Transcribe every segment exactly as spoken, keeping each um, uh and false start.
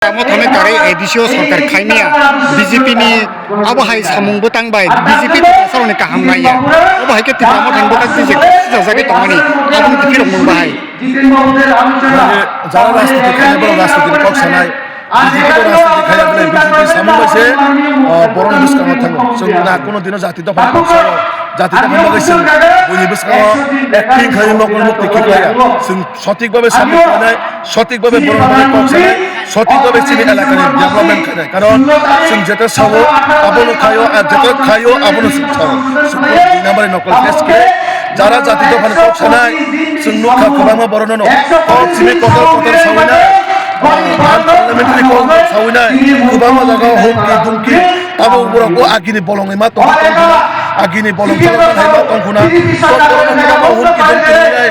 Tamo thani karwi A D C o sorkar khaimya, B J P ni abo hai samung bwtang bai B J P ni bwsarokni kaham naiya. Abo hai khe Tipra Motha ni bwkhak twi je khasi jajagwi tongmani, aboni kiphilok mung bahai. Jara rajniti khainai borok rajniti ni kok sanai, B J P o rajniti khaiya bole B J P samung bai se, o, borok ni bwskango thango. Chwng na kuno dino jati dopha ni kok sao, jati dopha ni bagwi chwng buini bwskango acting khlaiwi mokol mukti khiklaiya. Chwng sothik babe samung khlainai, sothik babe borok ni bagwi kok sanai, sothik babe chini elaka ni development khlainai. Karon chwng jeta sao abono khaio, ar jeta khaio abono chwng sao. Chwng bo dui number ni nokol case khe jara jati dopha ni kok sanai, chwng nukha kwbangma borok no kok simi kotor kotor sawi nai, unparliamentary kok sawi nai, kwbangma jaga o humki dumki, abo borok bo agini bolong ni ma tong tong khuna, agini bolong chalok hai ma tong khuna, kok borok no kwbangma humki dumki rwnai,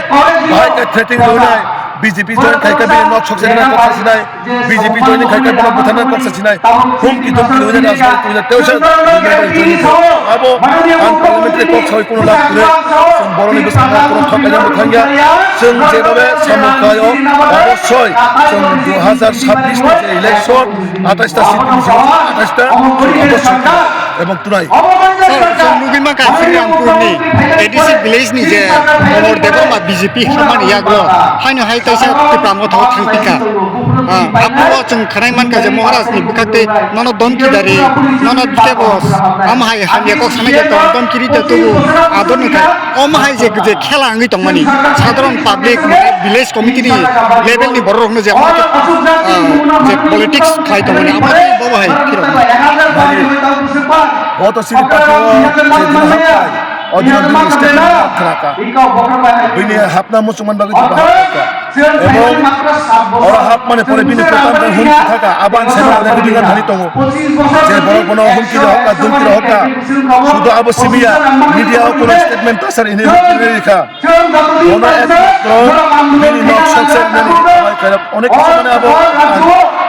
bahai khe threatening rwnai, B J P join khai khe bini nok sok se nai kok sasinai. B J P joining khai khe borok bwtharna kok sa sinai. Humki dhumki rwui rajbari twi tei se abo ang parliamentary kok sawi kuno lab kwrwi. Chwng boroni bwskango borok thok kaijak bwthangya. Chwng jeba be samung khlaio, obossoi chwng dui hajar sabbish ni je election, atais ta seat ni simi atais ta obossoi. Ebong tunai. Sir, chwng nugwi mankha Srirampurni A D C village ni je Komor Debbarma B J P hamani yago haino hai kaisa Tipra Motha o thangpikha. Ah, aphuru chwng khwnai mankha je Maharaj ni bwkhak tei nono domki dari, nono kebo omo hai hamya kok sanai je tong domki ri te tubu ador ni khai omo hai je, je khela wngwi tongmani sadharon public, mane village committee ni level ni borok rokno je, ah, je politics khlai tongmani abo tei bobo hai phirok. Boto sini party o je dino hapnai, o dino bini statement khlaka. Bini hapna muchungman bagwi jeba hapka. Ebong oro hapmani pore bini program bai humki thaka, abo ang sema ore video thani tongo. Je borok bono humki rohorka, dumki rohorka. Sudo abo simiya, media o kono statement tasar ini humki rikha. Bono ekmatro bini nok sok sok nani khairap onek kisu mane abo ang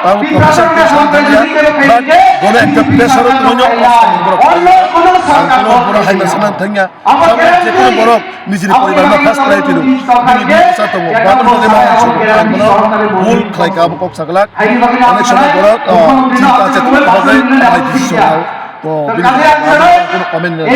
tamo professor ke sam thangya, but bono ekta pressure o tongwi nok ang borok khairap. Ang kono bono haina sanang thangya. Samo je kono borok nijini poribar no first priority rw. Bini bini sa tongo, but ang bono ma ang sugo, ang bono bhul khlai ka abo kok saglak. Onek somoy borok, ah, chinta chetna bagwi khlai decision rw. To bini kono comment rw.